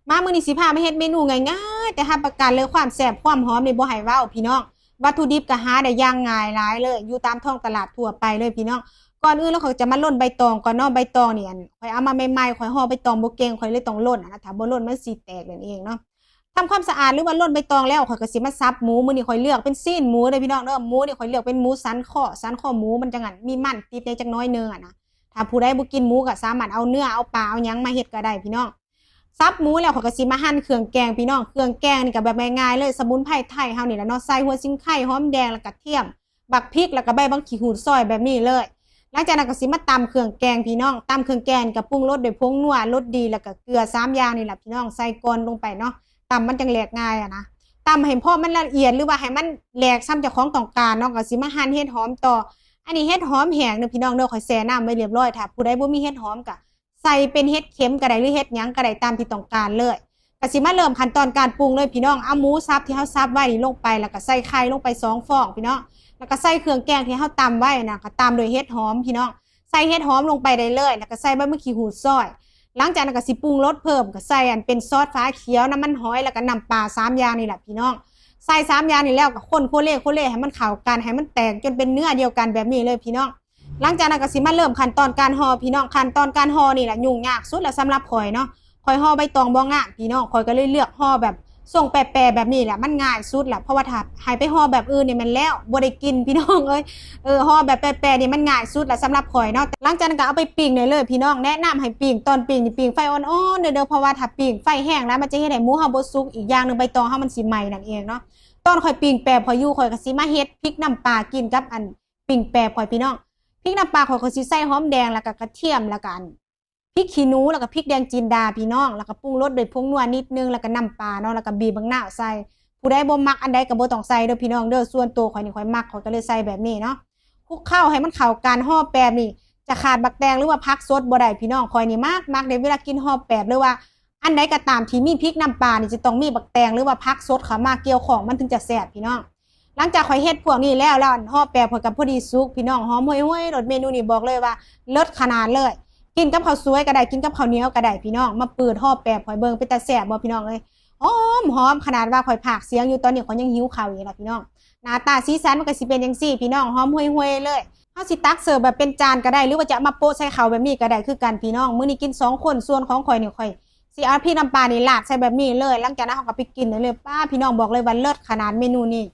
ມາມື້ນີ້ຊິພາມາເຮັດເມນູງ່າຍໆ ແຕ່ຮັບປະກັນເລີຍຄວາມແຊບຄວາມຫອມນີ້ບໍ່ໃຫ້ເວົ້າພີ່ນ້ອງ. ວັດຖຸດິບກໍຫາໄດ້ຢ່າງງ່າຍຫຼາຍເລີຍ ຢູ່ຕາມທ້ອງຕະຫຼາດທົ່ວໄປເລີຍພີ່ນ້ອງ. ກ່ອນອື່ນເຮົາກໍຈະມາຫຼົ່ນໃບຕອງກ່ອນເນາະ. ໃບຕອງນີ້ ອັນ ຂ້ອຍເອົາມາໃໝ່ໆ ຂ້ອຍຫໍ່ໃບຕອງບໍ່ເກັ່ງ ຂ້ອຍເລີຍຕ້ອງຫຼົ່ນນະ. ຖ້າບໍ່ຫຼົ່ນມັນຊິແຕກນັ້ນເອງເນາະ. ທຳຄວາມສະອາດ ຫຼືວ່າຫຼົ່ນໃບຕອງແລ້ວ ຂ້ອຍກໍຊິມາສັບໝູ. ມື້ນີ້ຂ້ອຍເລືອກເປັນຊີ້ນໝູເດີພີ່ນ້ອງເດີ. ໝູນີ້ຂ້ອຍເລືອກເປັນໝູສັນຄໍ ສັນຄໍໝູມັນຈັ່ງອັນ ມີມັນຕິດແດ່ຈັກໜ້ອຍໜຶ່ງອະນະ. ຖ້າຜູ້ໃດບໍ່ກິນໝູກໍສາມາດເອົາເນື້ອເອົາປາເອົາຫຍັງມາເຮັດກໍໄດ້ພີ່ນ້ອງ. ສັບໝູແລ້ວ ຂ້ອຍກໍຊິມາຫັ່ນເຄື່ອງແກງພີ່ນ້ອງ. ເຄື່ອງແກງນີ້ກໍແບບງ່າຍໆເລີຍ ສະໝຸນໄພໄທເຮົານີ້ແຫຼະເນາະ. ໃສ່ຫົວສີໄຄ ຫອມແດງ ແລ້ວກະທຽມ ບັກພິກ ແລ້ວກະໃບບັກຂີ້ຫູດຊອຍແບບນີ້ເລີຍ. ຫຼັງຈາກນັ້ນກໍຊິມາຕຳເຄື່ອງແກງພີ່ນ້ອງ. ຕຳເຄື່ອງແກງນີ້ກໍປຸງລົດດ້ວຍຜົງນົວ ລົດດີ ແລ້ວກະເກືອ ສາມຢ່າງນີ້ລະພີ່ນ້ອງ ໃສ່ກ່ອນລົງໄປເນາະ. ຕຳມັນຈັ່ງແຫຼກງ່າຍອະນະ. ຕຳໃຫ້ພໍມັນລະອຽດ ຫຼືວ່າໃຫ້ມັນແຫຼກສ່ຳເຈົ້າຂອງຕ້ອງການເນາະ. ກໍຊິມາຫັ່ນເຫັດຫອມຕໍ່. ອັນນີ້ເຫັດຫອມແຫ້ງເດີພີ່ນ້ອງເດີ ຂ້ອຍແຊ່ນ້ຳໄວ້ລຽບຮ້ອຍ. ຖ້າຜູ້ໃດບໍ່ມີເຫັດຫອມກໍ ໃສ່ເປັນເຫັດເຂັມກໍໄດ້ ຫຼືເຫັດຫຍັງກໍໄດ້ຕາມທີ່ຕ້ອງການເລີຍ. ກໍຊິມາເລີ່ມຂັ້ນຕອນການປຸງເລີຍພີ່ນ້ອງ. ເອົາໝູສັບທີ່ເຮົາສັບໄວ້ນີ້ລົງໄປ ແລ້ວກໍໃສ່ໄຂ່ລົງໄປສອງຟອງພີ່ນ້ອງ ແລ້ວກໍໃສ່ເຄື່ອງແກງທີ່ເຮົາຕຳໄວ້ນະ ກໍຕາມດ້ວຍເຫັດຫອມພີ່ນ້ອງ. ໃສ່ເຫັດຫອມລົງໄປໄດ້ເລີຍ ແລ້ວກໍໃສ່ໃບບັກຂີ້ຫູດຊອຍ. ຫຼັງຈາກນັ້ນກໍຊິປຸງລົດເພີ່ມ ກໍໃສ່ອັນເປັນຊອສຝາຂຽວ ນ້ຳມັນຫອຍ ແລ້ວກໍນ້ຳປາ ສາມຢ່າງນີ້ແຫຼະພີ່ນ້ອງ. ໃສ່ສາມຢ່າງນີ້ແລ້ວກໍຄົນໂຄເລໂຄເລໃຫ້ມັນເຂົ້າກັນ ໃຫ້ມັນແຕກຈົນເປັນເນື້ອດຽວກັນແບບນີ້ເລີຍພີ່ນ້ອງ. ຫຼັງຈາກນັ້ນກໍຊິມາເລີ່ມຂັ້ນຕອນການຫໍ່ພີ່ນ້ອງ. ຂັ້ນຕອນການຫໍ່ນີ້ແຫຼະຫຍຸ້ງຍາກສຸດລະສຳລັບຂ້ອຍເນາະ. ຂ້ອຍຫໍ່ໃບຕອງບໍ່ງາມພີ່ນ້ອງ ຂ້ອຍກໍເລີຍເລືອກຫໍ່ແບບຊົງແປໆແບບນີ້ແຫຼະ ມັນງ່າຍສຸດລະ. ເພາະວ່າຖ້າໃຫ້ໄປຫໍ່ແບບອື່ນນີ້ແມ່ນແລ້ວບໍ່ໄດ້ກິນພີ່ນ້ອງເອີຍ. ເອີ ຫໍ່ແບບແປໆນີ້ມັນງ່າຍສຸດລະສຳລັບຂ້ອຍເນາະ. ຫຼັງຈາກນັ້ນກໍເອົາໄປປີ້ງໄດ້ເລີຍພີ່ນ້ອງ. ແນະນຳໃຫ້ປີ້ງ ຕອນປີ້ງນີ້ປີ້ງໄຟອ່ອນໆເດີ ເພາະວ່າຖ້າປີ້ງໄຟແຮງຫຼາຍມັນຈະເຮັດໃຫ້ໝູເຮົາບໍ່ສຸກ ອີກຢ່າງໜຶ່ງໃບຕອງເຮົາມັນຊິໄໝ້ນັ້ນເອງເນາະ. ຕອນຂ້ອຍປີ້ງແປບຂ້ອຍຢູ່ ຂ້ອຍກໍຊິມາເຮັດພິກນ້ຳປາກິນກັບອັນ ປີ້ງແປບຂ້ອຍພີ່ນ້ອງ. ພິກນ້ຳປາຂ້ອຍ ຂ້ອຍຊິໃສ່ຫອມແດງ ແລ້ວກະກະທຽມ ແລ້ວກະອັນ ພິກຂີ້ໜູ ແລ້ວກະພິກແດງຈິນດາພີ່ນ້ອງ ແລ້ວກະປຸງລົດດ້ວຍຜົງນົວນິດໜຶ່ງ ແລ້ວກະນ້ຳປາເນາະ ແລ້ວກະບີບບັກນາວໃສ່. ຜູ້ໃດບໍ່ມັກອັນໃດກະບໍ່ຕ້ອງໃສ່ເດີພີ່ນ້ອງເດີ. ສ່ວນໂຕຂ້ອຍນີ້ຂ້ອຍມັກ ຂ້ອຍກະເລີຍໃສ່ແບບນີ້ເນາະ. ຄຸກເຄົ້າໃຫ້ມັນເຂົ້າກັນ. ຫໍ່ແປບນີ້ຈະຂາດບັກແຕງ ຫຼືວ່າຜັກສົດບໍ່ໄດ້ພີ່ນ້ອງ. ຂ້ອຍນີ້ມັກ ມັກເດ້ ເວລາກິນຫໍ່ແປບ ຫຼືວ່າ ອັນໃດກໍຕາມທີ່ມີພິກນ້ຳປານີ້ ຈະຕ້ອງມີບັກແຕງ ຫຼືວ່າຜັກສົດເຂົ້າມາກ່ຽວຂ້ອງ ມັນເຖິງຈະແຊບພີ່ນ້ອງ. ຫຼັງຈາກຂ້ອຍເຮັດພວກນີ້ແລ້ວ ແລ້ວອັນຫໍ່ແປບຂ້ອຍກໍພໍດີສຸກພີ່ນ້ອງ ຫອມຫວຍໆໂລດ. ເມນູນີ້ບອກເລີຍວ່າເລີດຂະໜາດເລີຍ. ກິນກັບເຂົ້າສວຍກໍໄດ້ ກິນກັບເຂົ້າໜຽວກໍໄດ້ພີ່ນ້ອງ. ມາເປີດຫໍ່ແປບຂ້ອຍເບິ່ງ ເປັນຕາແຊບບໍ່ພີ່ນ້ອງເອີຍ. ຫອມໆ ຂະໜາດວ່າຂ້ອຍພາກສຽງຢູ່ ຕອນນີ້ຂ້ອຍຍັງຫິວເຂົ້າອີກລະພີ່ນ້ອງ. ໜ້າຕາສີສັນມັນກໍຊິເປັນຈັ່ງຊີ້ພີ່ນ້ອງ ຫອມຫວຍໆເລີຍ. ເຮົາຊິຕັກເສີບແບບເປັນຈານກໍໄດ້ ຫຼືວ່າຈະມາໂປະໃສ່ເຂົ້າແບບນີ້ກໍໄດ້ຄືກັນພີ່ນ້ອງ. ມື້ນີ້ກິນສອງຄົນ ສ່ວນຂອງຂ້ອຍນີ້ ຂ້ອຍຊິເອົາພິກນ້ຳປານີ້ລາດໃສ່ແບບນີ້ເລີຍ. ຫຼັງຈາກນັ້ນເຮົາກໍໄປກິນໄດ້ເລີຍ. ປ້າ ພີ່ນ້ອງ ບອກເລີຍວ່າເລີດຂະໜາດເມນູນີ້.